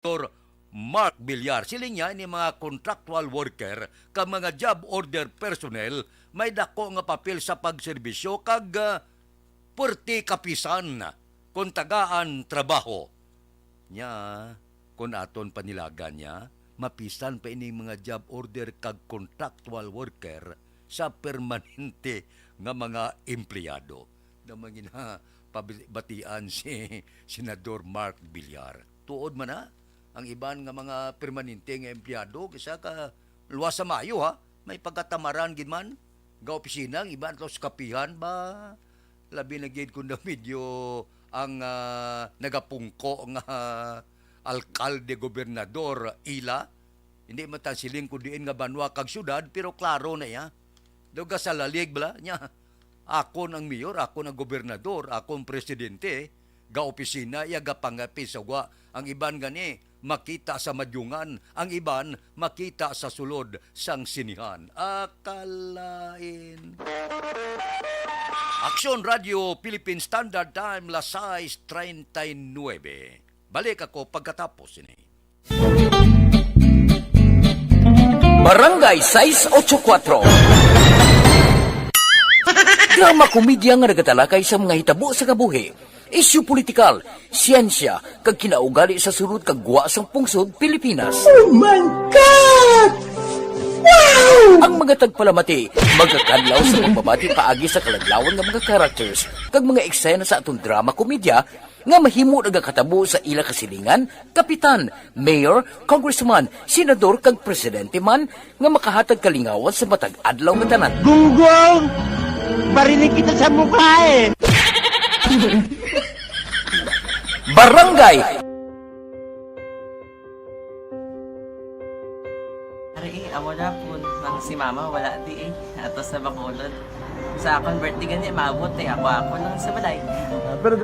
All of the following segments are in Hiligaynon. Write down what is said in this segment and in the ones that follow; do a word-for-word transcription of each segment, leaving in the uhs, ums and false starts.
Senator Mark Villar. Siling niya, ini mga contractual worker kag mga job order personnel may dako nga papel sa pagserbisyo kag, ah, puwerte kapisan kon tagaan trabaho. Nya, kon aton panilagan niya, mapisan pa ining mga job order kag contractual worker sa permanente nga mga empleyado. Na mangina pabatian si Senador Mark Villar. Tuod man na, ang iban nga mga permanente nga empleyado, kisa ka luwas sa maayo, ha, may pagkatamaran gid man. Ga opisina, ang iban to sa kapihan ba? Labi na gid kung daw medyo ang, ah, nagapungko nga alkalde, gobernador, ila. Hindi man ta siling kung diin nga banwa kag syudad, pero klaro na iya. Daw gasalalig bala niya. Akon ang mayor, akon ang gobernador, akon presidente, ga opisina, iya gapangapi sa gwa. Ang iban gani, makita sa madyungan, ang iban makita sa sulod sang sinihan. Akalain. Aksyon Radio Philippine Standard Time, las sais treinta y nueve. Balik ako pagkatapos ini. Barangay sais ocho kuatro. Drama komedya nga nagatalakay sa mga hitabo sa kabuhi, isyu politikal, siyensya, kag kinaugali sa sulod kag gwa sang pungsod Pilipinas. Oh my God! Wow! Ang mga tagpalamati magakadlaw sa pagbabati paagi sa kaladlawan nga mga characters kag mga eksena sa aton drama komedya nga mahimo nagakatabo sa ila kasilingan, kapitan, mayor, congressman, senador, kag presidente man nga makahatag kalingawan sa matag adlaw nga tanan. Gunggong! Barinig kita sa mukha eh! Barangay Ari, eh, amo na po, nang si mama wala di eh. Ato sa Bacolod. Sa akon birthday gani, maabot eh. Ako, ako lang sa balay. Ah, pero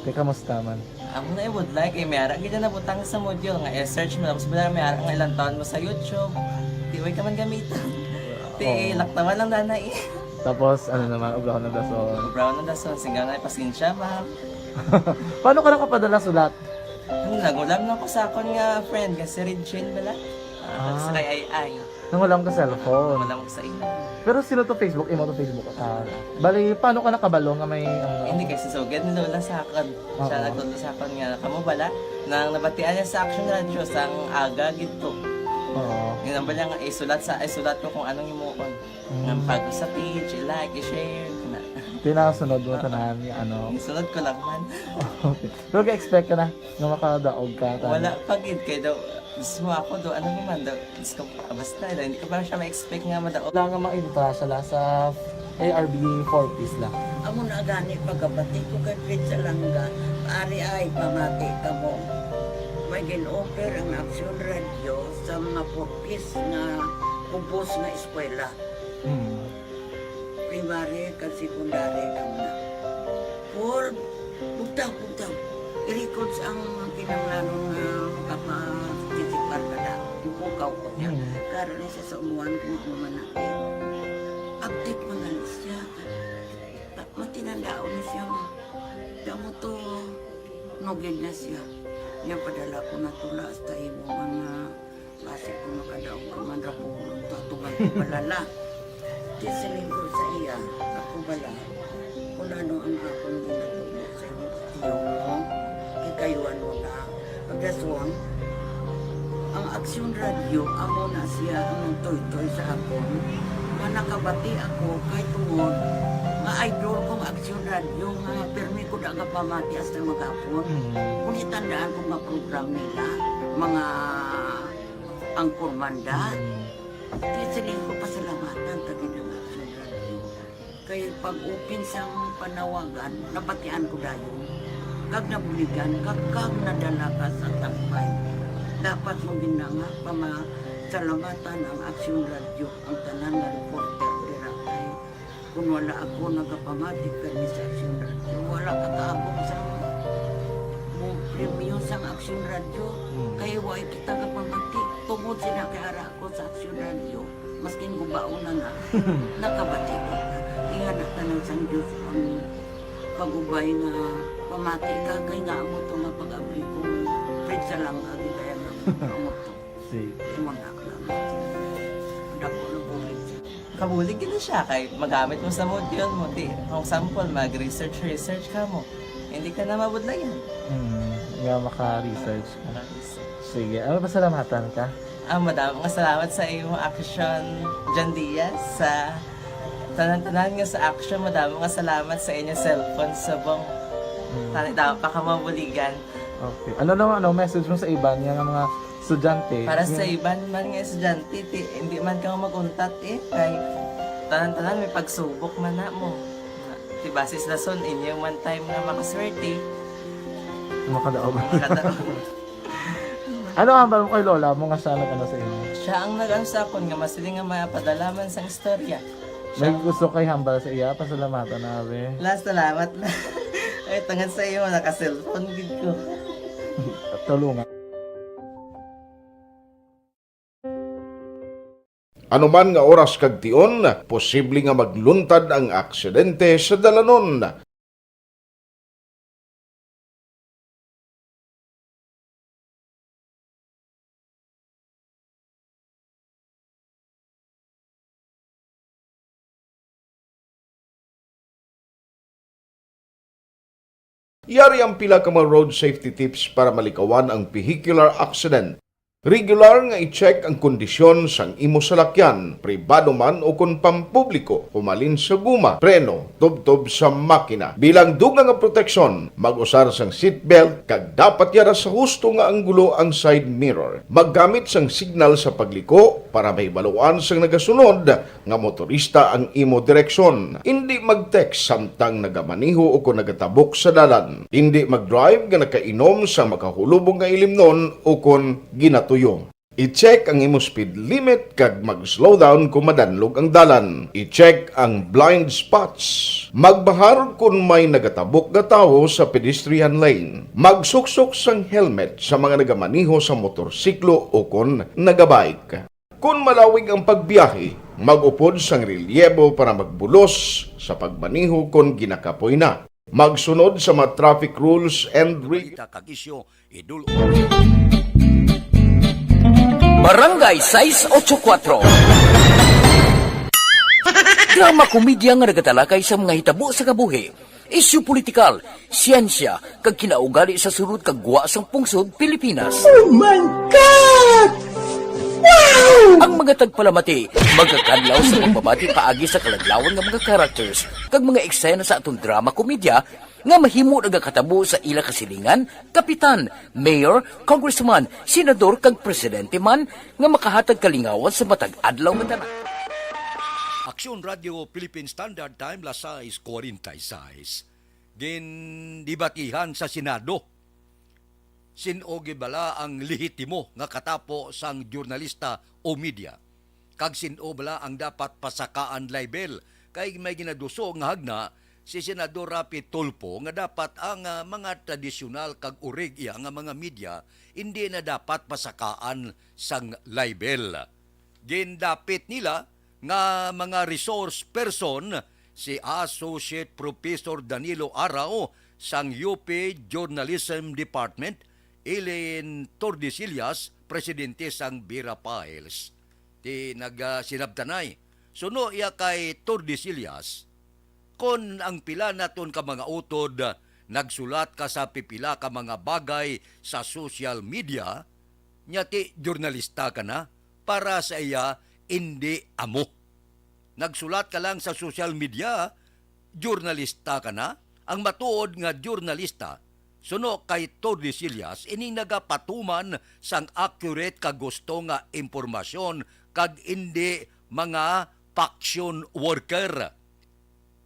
Te, kamusta man? Amo na, eh, budlay kay may ara gid na nabutang sa module nga i-search mo, tapos wala may ara nga ilang taon mo sa YouTube. Di way ka man gamiton. Ti Oo. Laktawan lang dana eh. Tapos, ano naman, ubrahon ng dason. Ubrahon ng dason, sigang na, pasensya, ma'am. Paano ka nakapadala sulat? Hmm, nangulam lang ko sa akon nga friend, nga si Regine bala. Ah, Ah. Sa kay Ay Ay. Nangulam ka cellphone? Nangulam ko sa imo. Pero sino to Facebook? Imo to Facebook? Ah, bali, paano ka nakabalo nga may, ano? Hindi, kay si Sugad ni Lola sa akon. Siya Oo. nagtudlo sa akon nga, kamo bala, nang nabatian niya sa Action Radio, sang aga gid to. Oo. Yun ang bala nga, isulat sa, isulat ko kung anong himuon. Mm. Nga pag sa page, i-like, i-share, kana. Tinasunod mo Ah. tanan, ano? Isunod ko lang man. Okay. Pero ga-expect ka na nga makadaog ka, tanan? Wala pa gid, kay daw, mismo ako daw, ano naman daw, Diyos ko, basta daw, hindi ko pa siya ma-expect nga madaog. Wala nga mainta siya la sa A R B four Ps la. Amo na gani, pagabati ko kay Fred Salanga, ari ay, pamati kamo. May gin-offer ang Action Radio sa mga four Ps nga kubos nga eskwela. Hmm. Primary kag secondary kamo na. Paul, bugtaw, bugtaw. I-records ang kinahanglanon nga makaparticipar ka na. Ipukaw ko niya. Hmm. Karon ni siya sa umuan kung ano man na. Update man gani siya. Pa-, matinandaon ni siya. Damo to, nugid na siya. Niya padala ko na tula hasta imo man nga Basi kung makadaog ka man ra po, tutungan ko balala. Di siling ko sa iya, ako bala, kung ano ang akong ginatubo sa imo, tiyo mo, kikayuan mo na. Pagdason, ang Aksyon Radio, amo na siya ang nagtoy-toy sa akon. Nga nakabati ako kay tungod nga idol kong Aksyon Radio nga permi ko da nga pamati hasta maghapon. Mm. Kung itandaan ko nga program nila, mga Angkor Manda. Mm. Kaya siling ko, pasalamatan ta gid ang Action Radio. Kay pag-open sang panawagan, nabatian ko dayon. Kag nabuligan, kag, kag nadala ka sa tambay. Dapat mo gid na nga pamasalamatan ang Action Radio, ang tanan nga reporter dira kay Kung wala ako nagapamati kani sa Action Radio, wala ka kaabot sa mo premyo sang Action Radio. Mm. Kay wala kita kapamati. Tungod sila kay ara ako sa Action Radio, maskin gubaon na na, nakabati ko. Ingana tanan sang Diyos ang pag-ubay nga pamati ka, kay nga amo to nga pag-abri ko, Fred Salanga, gitayan ako. Amo to. Sige. Imo na lang. Dako na bulig siya. Kabulig gid siya kay magamit mo sa mood yun mo. Di, for example, mag-research, research ka mo. Hindi ka na mabudlayan. Hmm, nga maka-research ka. Maka-research. Sige, ano, pasalamatan ka? Ah, madamo nga salamat sa imo Action, John Diaz, sa tanan-tanan nga sa Action. Madamo nga salamat sa inyo cellphone subong. Hmm. Tani, damo pa ka mabuligan. Okay. Ano naman, ano, message mo sa iban nga mga estudyante? Para sa Yung iban man nga estudyante, ti, hindi man ka mag-untat eh. Kay tanan-tanan may pagsubok man na mo. Ti basis lason inyo man time nga makaswerte. Makadaog. Makadaog. Ano ang hambal mo kay lola mo nga siya nag-ano sa inyo? Siya ang nag-ano sa akon nga masiling nga mapadala man sang istorya. May gusto kay hambal sa iya, pasalamatan na, abi. La, salamat na. Ay, tungod sa iyo, naka-cellphone gid ko. Tulungan. Anuman nga oras kag tion, posible nga magluntad ang aksidente sa dalanon. Yari ang pila ka mga road safety tips para malikawan ang vehicular accident. Regular nga i-check ang kondisyon sang imo salakyan, pribado man o kon pampubliko, humalin sa guma, preno, tubtob sa makina. Bilang dugang nga proteksyon, mag-usar sang seatbelt kag dapat yara sa husto nga anggulo ang side mirror. Maggamit sang signal sa pagliko para mahibaluan sang nagasunod nga motorista ang imo direksyon. Indi mag-text samtang nagamaneho o kon nagatabok sa dalan. Indi mag-drive nga nakainom sa makahulubong nga ilimnon o kon ginatuyo. I-check ang imo speed limit kag mag-slow down kung madanlog ang dalan. I-check ang blind spots. Magbahar kung may nagatabok nga tawo sa pedestrian lane. Magsuksok sang helmet sa mga nagamaneho sa motorsiklo o kon nagabike. Kon malawig ang pagbiyahe, mag-upod sang relyebo para magbulos sa pagmaneho kon ginakapoy na. Magsunod sa mga traffic rules and reg- Balita kag isyu, idol. Barangay sais ocho kuatro. Drama komedya nga nagatalakay sa mga hitabo sa kabuhi, isyu politikal, siyensya, kag kinaugali sa sulod kag gwa sang pungsod Pilipinas. Oh my God! Wow! Ang mga tagpalamati magakadlaw sa pagbabati paagi sa kaladlawan nga mga characters kag mga eksena sa aton drama komedya nga mahimo nagakatabo sa ila kasilingan, kapitan, mayor, congressman, senador, kag presidente man nga makahatag kalingawan sa matag adlaw nga tanan. Aksyon Radio Philippine Standard Time, las sais cuarenta y seis. Gindebatihan sa Senado sin-o gid bala ang lehitimo nga katapo sang dyurnalista o media, kag sin-o bala ang dapat pasakaan libel, kay may ginaduso nga hagna si Senador Raffy Tulfo nga dapat ang, ah, mga tradisyonal kag urig iya nga mga media indi na dapat pasakaan sang libel. Gindapit nila nga mga resource person si Associate Professor Danilo Arao sang U P Journalism Department, Eileen Tordesillas, presidente sang Vera Files. Ti nagasinabtanay, suno iya kay Tordesillas, kon ang pila naton ka mga utod nagsulat ka sa pipila ka mga bagay sa social media, nya ti journalista ka na, para sa iya, indi amo. Nagsulat ka lang sa social media, journalista ka na. Ang matuod nga journalista, suno kay Tordesillas, ining nagapatuman sang accurate kag husto nga impormasyon kag indi mga faction worker.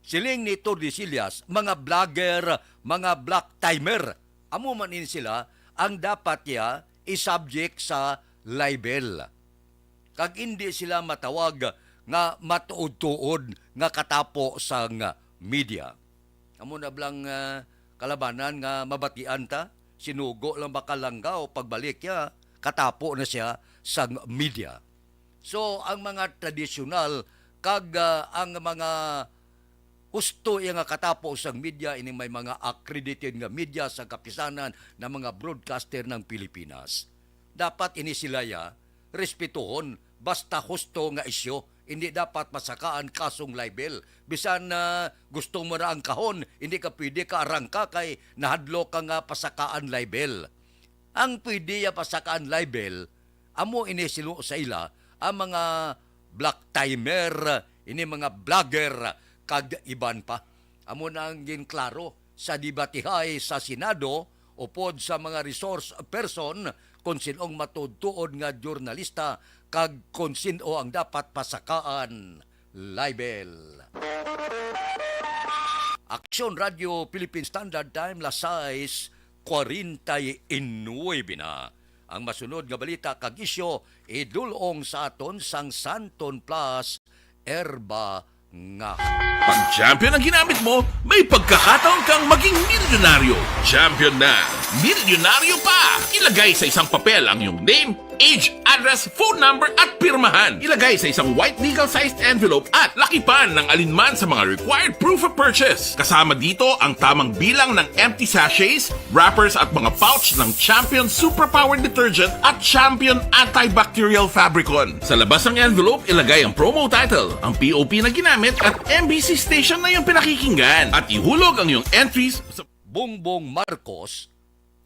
Siling ni Tordesillas, mga blogger, mga black timer. Amo man ini sila ang dapat niya i-subject sa libel. Kag indi sila matawag nga matuod-tuod nga katapo sang media. Amo na blang, ah, kalabanan nga mabatian ta, sinugo lang makalanggaw, pagbalik niya, katapo na siya sang media. So, ang mga tradisyonal kag, ah, ang mga husto iya nga katapo sang media, ini may mga accredited nga media sa kapisanan na mga broadcaster ng Pilipinas. Dapat ini sila ya respetuhon basta husto nga isyu. Hindi dapat pasakaan kasong libel. Bisan na gusto mo na ang kahon, hindi ka pwede ka arangka kay nahadlok ka nga pasakaan libel. Ang pwede ya pasakaan libel, amo ini silo sa ila, ang mga black timer, ini mga blogger, kag iban pa. Amo na ang ginklaro sa debatihay sa Senado upod sa mga resource person kon sin-ong matuod-tuod nga journalista kag kon sin-o ang dapat pasakaan libel. Aksyon Radio Philippine Standard Time, las sais cuarenta y nueve na. Ang masunod nga balita kag isyu idul-ong sa aton sang Santon Plus Herba nga. Pag champion ang ginamit mo, may pagkakataon kang maging milyonaryo. Champion na, milyonaryo pa! Ilagay sa isang papel ang iyong name, age, address, phone number, at pirmahan. Ilagay sa isang white legal-sized envelope at lakipan ng alinman sa mga required proof of purchase. Kasama dito ang tamang bilang ng empty sachets, wrappers, at mga pouch ng Champion Superpower Detergent at Champion Antibacterial Fabricon. Sa labas ng envelope, ilagay ang promo title, ang P O P na ginamit, at M B C station na iyong pinakikinggan. At ihulog ang iyong entries sa Bongbong Marcos,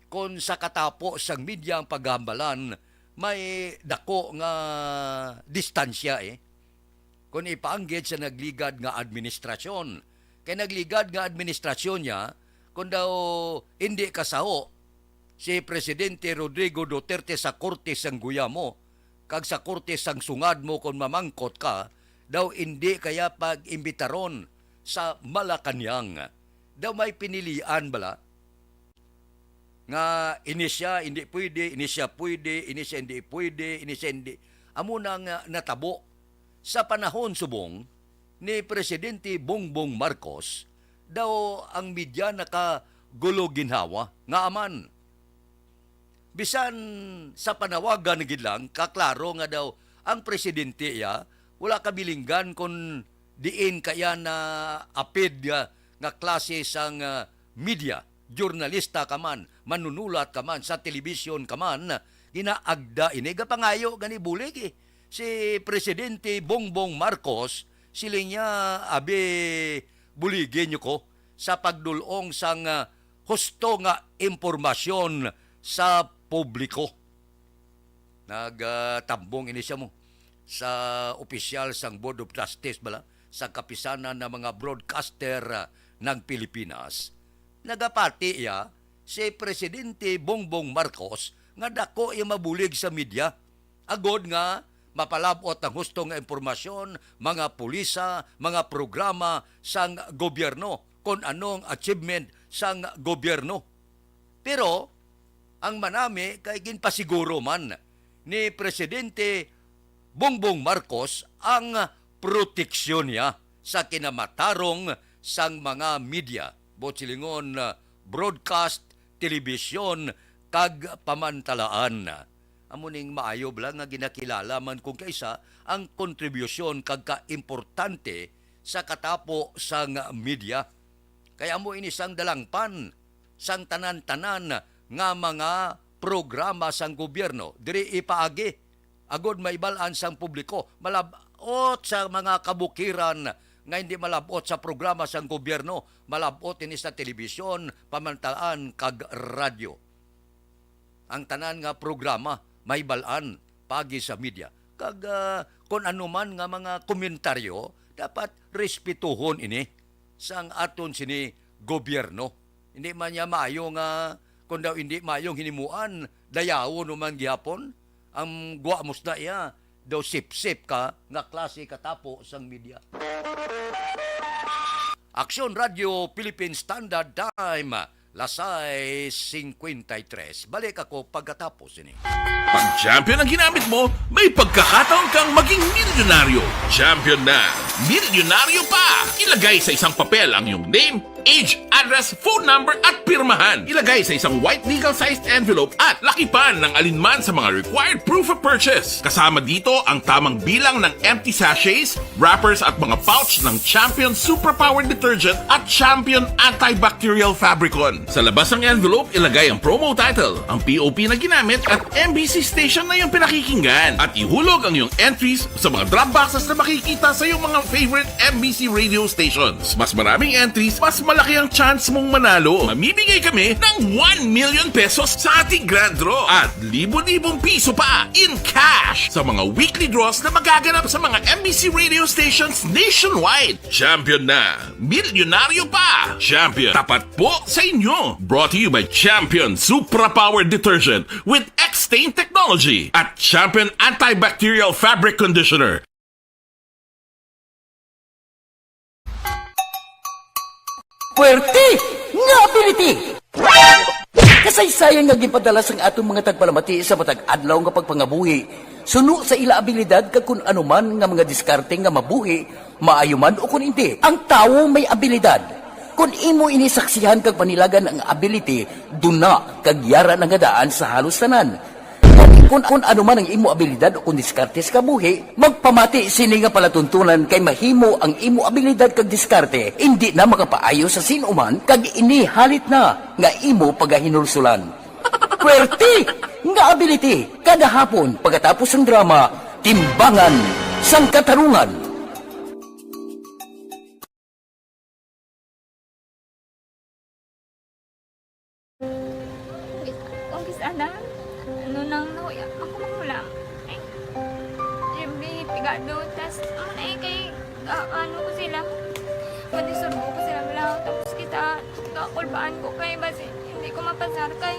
kon sa katapo sang media ang paghambalan, may dako nga distansya, eh, kon ipaanggid sa nagligad nga administrasyon. Kay nagligad nga administrasyon niya, kon daw hindi kasaho si Presidente Rodrigo Duterte sa korte sang guyamo kag sa korte sang sungad mo kon mamangkot ka, daw hindi kaya pag-imbitaron sa Malacañang. Daw may pinilian bala nga ini siya hindi pwede, ini siya pwede, ini siya hindi pwede, ini siya hindi. Amo na nga natabo sa panahon subong ni Presidente Bongbong Marcos, daw ang media nakagulo ginhawa nga aman. Bisan sa panawagan na gid lang, kaklaro nga daw ang presidente iya wala kabilinggan kon diin kaya na apid nga, nga klase sang, ah, media, journalista ka man, manunulat ka man, sa telebisyon ka man, ginaagda ini. Gapangayo gani bulig, eh. Si Presidente Bongbong Marcos, siling niya, abi, buligi niyo ko sa pagdul-ong sang, ah, husto nga impormasyon sa publiko. Nagtambong ini siya mo sa opisyal sang Board of Trustees bala sa Kapisanan ng mga Broadcaster, ah, ng Pilipinas. Nagapati iya si Presidente Bongbong Marcos nga dako iya mabulig sa media, agod nga mapalab-ot ang husto nga impormasyon, mga pulisa, mga programa sang gobyerno, kon anong achievement sang gobyerno. Pero ang manami kay ginpasiguro man ni Presidente Bongbong Marcos ang proteksyon niya sa kinamatarong sang mga media, buot silingon, broadcast, telebisyon, kag pamantalaan. Amo ning maayo bala nga ginakilala man kung kaisa ang kontribusyon kag kaimportante sa katapo sang media. Kay amo ini sang dalangpan sang tanan-tanan nga mga programa sang gobyerno diri ipaagi, agod maibal-an sang publiko, malab-ot sa mga kabukiran nga hindi malab-ot sa programa sang gobyerno, malab-ot ini sa telebisyon, pamantalaan, kag radyo. Ang tanan nga programa maibal-an paagi sa media. Kag, ah, kon ano man nga mga komentaryo, dapat respetuhon ini sang aton sini gobyerno. Hindi man niya maayo nga, kung daw hindi maayong hinimuan, dayawon mo man gihapon. Ang gwa mo sa iya, Daw sip-sip ka nga klase ka tapo sang media. Aksyon Radio Philippine Standard Time, las sais cincuenta y tres. Balik ako pagkatapos ini. Pag champion ang ginamit mo, may pagkakataon kang maging milyonaryo. Champion na, milyonaryo pa! Ilagay sa isang papel ang iyong name, age, address, phone number, at pirmahan. Ilagay sa isang white legal-sized envelope at lakipan ng alinman sa mga required proof of purchase. Kasama dito ang tamang bilang ng empty sachets, wrappers, at mga pouch ng Champion Superpower Detergent at Champion Antibacterial Fabricon. Sa labas ng envelope, ilagay ang promo title, ang P O P na ginamit, at M B C station na iyong pinakikinggan. At ihulog ang iyong entries sa mga drop boxes na makikita sa iyong mga favorite M B C radio stations. Mas maraming entries, mas malaki ang chance mong manalo. Mamimigay kami ng one million pesos sa ating grand draw at libo-libong piso pa in cash sa mga weekly draws na magaganap sa mga M B C radio stations nationwide. Champion na! Milyonaryo pa! Champion, tapat po sa inyo! Brought to you by Champion Supra Power Detergent with X-Stain Technology at Champion Antibacterial Fabric Conditioner. Puwerte nga ability! Kasaysayan nga ginpadala sang aton mga tagpalamati sa matag adlaw nga pagpangabuhi suno sa ila abilidad kag kun ano man nga mga diskarte nga mabuhi, maayo man o kun indi. Ang tawo may abilidad. Kun imo ini saksihan kag panilagan ang ability, duna kag yara na nga daan sa halos tanan. Kun, kun ano man ang imo abilidad o kun diskarte sa kabuhi, magpamati sini nga palatuntunan kay mahimo ang imo abilidad kag diskarte indi na makapaayo sa sin-o man kag ini halit na nga imo pagahinulsulan. Puwerte nga ability! Kada hapon, pagkatapos sang drama, Timbangan sang Katarungan. Kung kis-, kung kis-, ana, ano nang nahuya, ako manghulam. Ay, yung pigado, tas, ano na eh, kay, ah, ano ko sila, madisurbo ko sila, wala, tapos kita, kakulbaan ko kay, basi, hindi ko mapasar kay.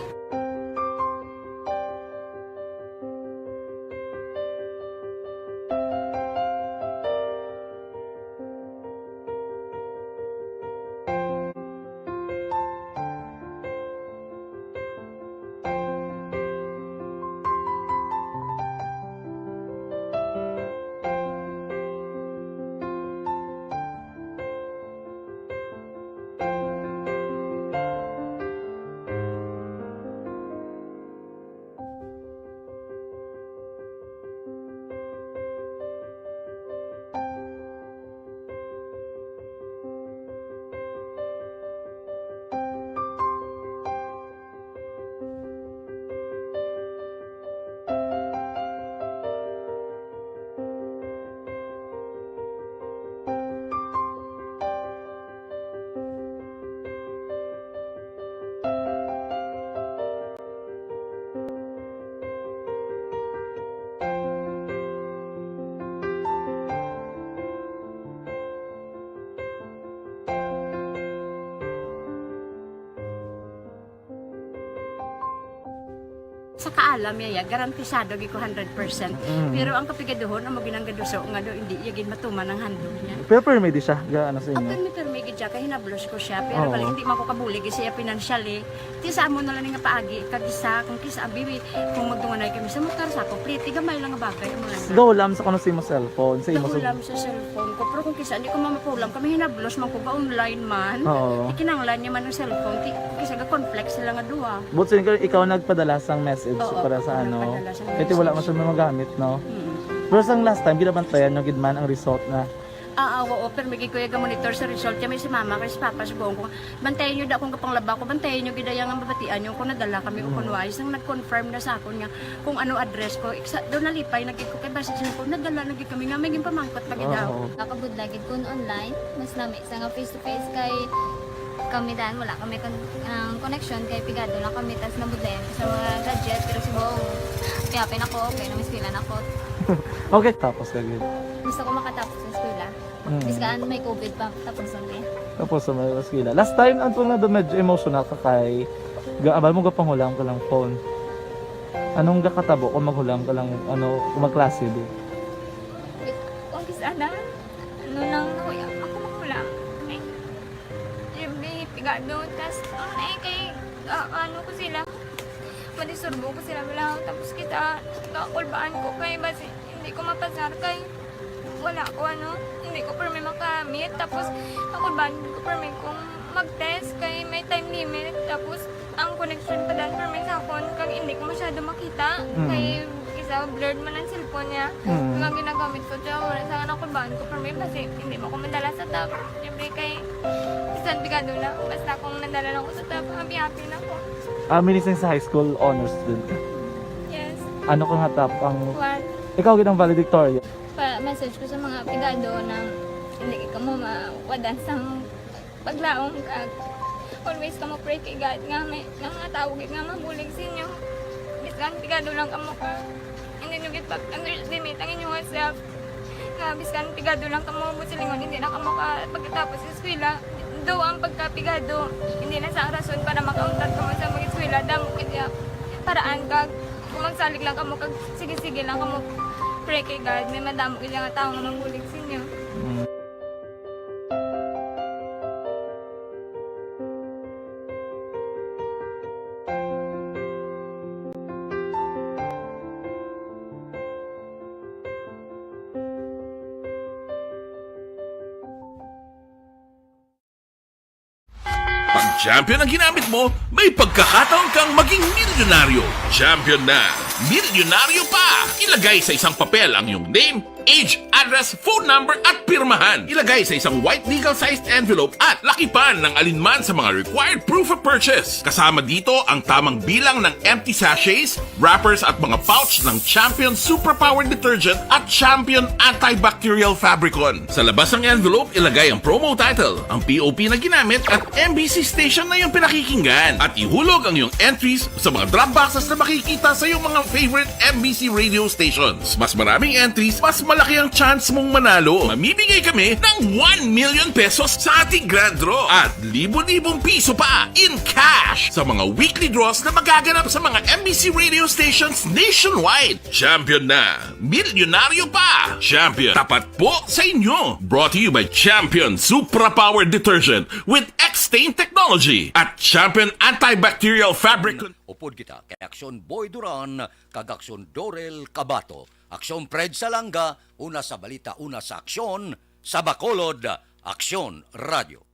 Sa kaalam niya, ya, garantisado gid ko hundred percent. Mm. Pero ang kapigaduhon, amo ginang gaduso nga do, hindi iya gid matuman ang handog niya. Pero permi di siya, ga, ano sa inyo? Permi, permi gid siya, kay hinablos ko siya. Pero Oo. Bali, hindi man ko kabulig siya financially. Ti sa amo na lang nga paagi, kag isa, kung kisa, abi, kung magdunganay kami sa motor, sa complete, gamay lang nga bagay, amo lang. Gahulam sa kuno sa imo cellphone, sa imo sa Gahulam sa cellphone ko, pero kung kisa, hindi ko mamapulam, kami hinablos man ko ga online man. Oo. Ikinanglan niya man ang cellphone, ti, kisa ga-conflict sila nga duha. But so, ikaw, ikaw nagpadala sang message Oo, para sa ako ano? Nagpadala sang Kaya ti wala message. Man siya magamit, no? Mm. Pero sang last time, ginabantayan nyo gid man ang result na Ah, ah, oo, pero may gid ko iya ga-monitor sa result. Kaya may si mama, kay si papa, subong ko, bantayan nyo da akong gapanglaba ko, bantayan nyo gid ang mabatian nyo kung nadala kami o kung Mm. wala. Isang nag-confirm na sa akon nga kung ano address ko. Iksa, doon nalipay na gid ko kay basi siya ko, nadala na gid kami nga may ginpamangkot pa gid Oo. Ako budlay gid kun online, mas lami sa nga face to face kay kami dan wala kami kon-, ang connection kay pigado lang kami tas nabudlayan ko sa mga gadget pero subong piyapin ako kay namistilan ako. Okay, tapos ka gid. Gusto ko makatapos sa eskwela. Mm. Bisan may covid pa, tapos ang eh. Tapos sa may eskwela. Last time, ang tunga doon, medyo emotional ka kay ga-, abal mo gapanghulam ka lang phone. Anong gakatabo kung maghulam ka lang, ano, kung magklase, di? Sana, ano lang, nahuya ako mahulam. Ay, yung may pigado, tas, ano na eh, kay, ah, ano ko sila, madisturbo ko sila, wala. Tapos kita, kakulbaan ko kay, basi, hindi ko mapasar kay, wala ko, ano, hindi ko permi makamit. Tapos, kakulbaan ko permi kung mag-test kay may time limit. Tapos, ang connection pa dan permi sa akon, kag hindi ko masyado makita. Mm. Kay, isa, blurred man ang cellphone niya. Mm. Kag ang ginagamit ko, siya, wala sa kakulbaan ko permi, basi, hindi mo ko madala sa top. Siyempre, kay, bisan pigado na, basta kung nadala lang ko sa top, happy-happy na ko. Ah, minising sa high school, honors student ka? Yes. Ano ka nga top ang One. Ikaw gid ang valedictorian. Pa-message ko sa mga pigado na hindi ka mo mawadan sang paglaom kag always ka mo pray kay God nga may, nga mga tawo gid nga mabulig sa inyo. Bisan pigado lang kamo ka, hindi nyo gid pag-underestimate ang inyong self. Nga bisan pigado lang kamo, busilingon, hindi na kamo ka pagkatapos sa eskwela. Do ang pagkapigado, hindi na sa rason para makauntat kamo sa mag-eskwela. Damo gid ya paraan kag kung magsalig lang kamo kag sige-sige lang kamo pray kay God, may madamo gid nga tawo nga mabulig sa inyo. Mm. Pag champion ang ginamit mo, may pagkakataon kang maging milyonaryo. Champion na, milyonaryo pa! Ilagay sa isang papel ang iyong name, age, address, phone number, at pirmahan. Ilagay sa isang white legal-sized envelope at lakipan ng alinman sa mga required proof of purchase. Kasama dito ang tamang bilang ng empty sachets, wrappers, at mga pouch ng Champion Superpower Detergent at Champion Antibacterial Fabricon. Sa labas ng envelope, ilagay ang promo title, ang P O P na ginamit, at M B C station na iyong pinakikinggan. At ihulog ang iyong entries sa mga drop boxes na makikita sa iyong mga favorite M B C radio stations. Mas maraming entries, mas malaki ang chance mong manalo. Mamimigay kami ng one million pesos sa ating grand draw at libo-libong piso pa in cash sa mga weekly draws na magaganap sa mga M B C radio stations nationwide. Champion na! Milyonaryo pa! Champion, tapat po sa inyo! Brought to you by Champion Supra Power Detergent with X-Stain Technology at Champion Antibacterial Fabric Con- Upod kita kay Aksyon Boy Duran kag Aksyon Dorel Cabato. Aksyon Fred Salanga, una sa balita, una sa aksyon, sa Bacolod, Aksyon Radio.